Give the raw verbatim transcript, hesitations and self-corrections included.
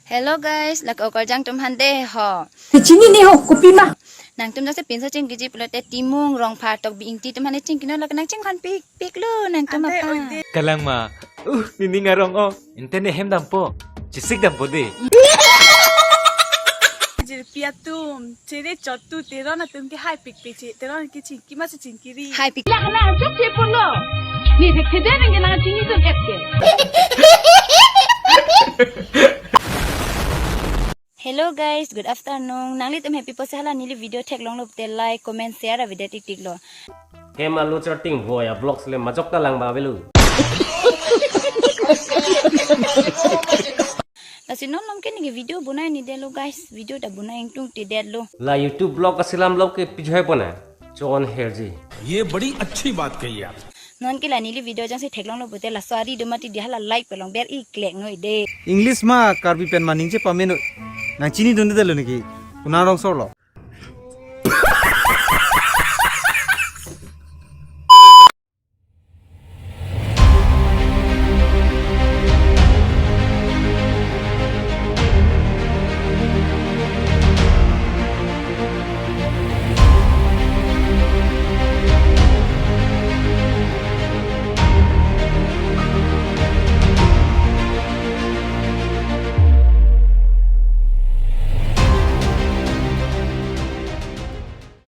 Hello guys, lake okarjang atum aphan dei ho. Chini ni ho, kopi ma? Nangtum jongsi pinso chingkiji pulote Timung, Rongphar, Tokbi, Ingti atum aphan chingkinon, lake nangchingkon pikpiklo nangtum aphan. Kalang ma. Uh, nening arong-ong. Internet hem dampo. Chisik dampo dei. Jirpi atum, chere chotu, Teron atum ke hai pikpik che, Teron ke chingki ma si chingkiri. Hai pik. Lak na jok che pulo. Ni thek thedeng ke nangchinidun et ke. Hello guys, good afternoon. Nanglitum happy pusi hala neli video theklonglo te like, comment, share avedet tiktiklo. Hem alo charting voya vlogs le majok ta lang ba avelo. Lasi non non ke neli video bonai ni detlo guys, video ta bonai ingtungtedetlo. La YouTube vlog aselam vlog ke pijuhai pona. Chon herji. ये बड़ी अच्छी बात कही आप। Non ke la neli video jongsi theklonglo pulote laso ari do mati dei, hala like pelong ber iklek noi dei. English ma Karbi pen ma ningje pamenoi. Nangchinidundetlo niki. Konat arongsorlo?